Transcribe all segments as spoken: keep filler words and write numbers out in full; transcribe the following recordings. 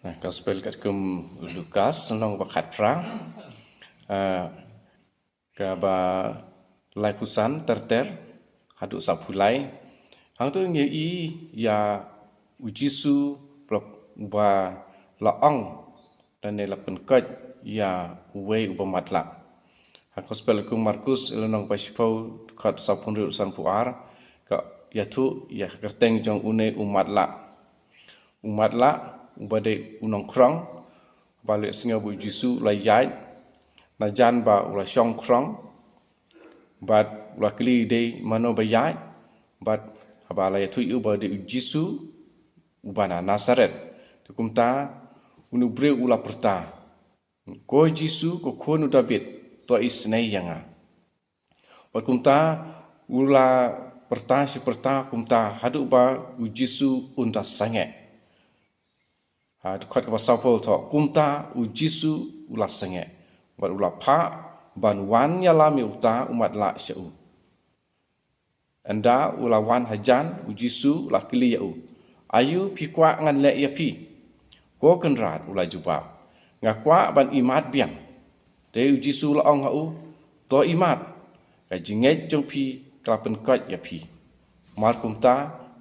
Na gospel katkum Lukas, lynnong ba khatphra, ah, kaba laiphew san ter ter haduh saphew lai. Hangto ngi ïohi ïa u Jisu ba la ong lane la pynkoit ïa uwei uba matlah. Ha gospel katkum Markus, lynnong ba shiphew, dkhot saphew hynriew sanphew ar, ka ïathuh ïa ka kyrteng jong une u matlah. U matlah, uba dei u nongkhrong, ba leh sngew ba u Jisu u la ïaid, najan ba u la shong khrong, bad u la kylli dei mano ba ïaid, bad haba la ïathuh ïa u ba dei u Jisu, uba na Nasaret. Te kumta, une u briew u la pyrta, "Ko Jisu, ko khun u Dabid, to isynei ïa nga." Bad kumta, u la pyrta shi pyrta kumta, haduh ba u Jisu un da sangeh. Ha, dkhot kaba saphew to, kumta u Jisu u la sangeh. Bad u la phah ban wan ïalam ïa uta u matlah sha u. Ynda u la wan hajan, u Jisu u la kylli ïa u, "Aïu phi kwah ngan leh ïa phi, ko Kynrad?" U la jubab, "Nga kwah ban imat biang." Te u Jisu u la ong ha u, "To imat, ka jingngeit jong phi ka la pynkoit ïa phi." Mar kumta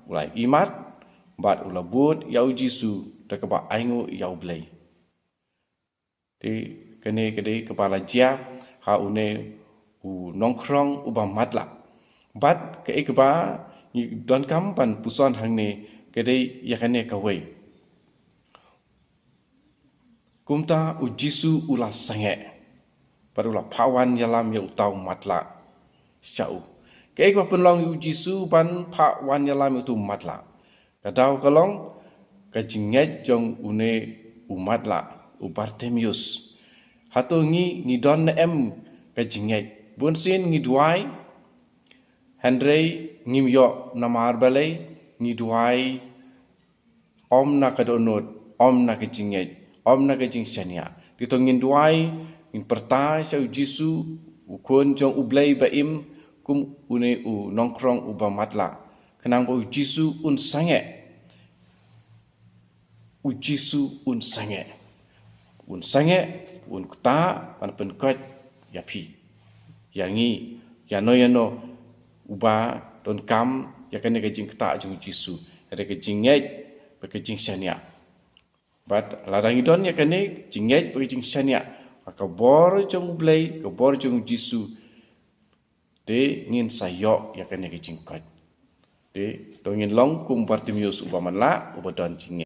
u la imat, bad u la bud ïa u Jisu da kaba ainguh ïa U Blei. Te kane ka dei kaba la jia ha une u nongkhrong uba matlah. Bad kaei kaba ngi donkam ban puson hangne ka dei ïa kane kawei. Kumta u Jisu u la sangeh, bad u la phah wan ïalam ïa uta u matlah sha u. Kaei kaba pynlong ïa u Jisu ban phah wan ïalam ïa uta u matlah? Ka daw ka long ka jingngeit jong une u matlah, u Bartimeus. Hato ngi, ngi don ne em ka jingngeit? Bunsien ngi duwai, hynrei ngim ïoh namar balei? Ngi duwai ym na ka dohnud, ym na ka jingngeit, ym na ka jingshaniah. Te to ngin duwai, ngin pyrta sha u Jisu, u Khun jong U Blei ba im, kum une u nongkhrong uba matlah, khnang ba u Jisu un sangeh. U Jisu un sangeh. Un sangeh, un ktah ban pynkoit ïa phi, ïa ngi, ïano ïano uba donkam ïa kane ka jingktah jong u Jisu, ïa ka jingngeit bad ka jingshaniah. Bad lada ngi don ïa kane ka jingngeit bad ka jingshaniah ha ka bor jong U Blei, ka bor jong u Jisu, te ngin sa ïoh ïa kane ka jingkoit. Te to ngin long kum Bartimeus uba matlah, uba don jingngeit.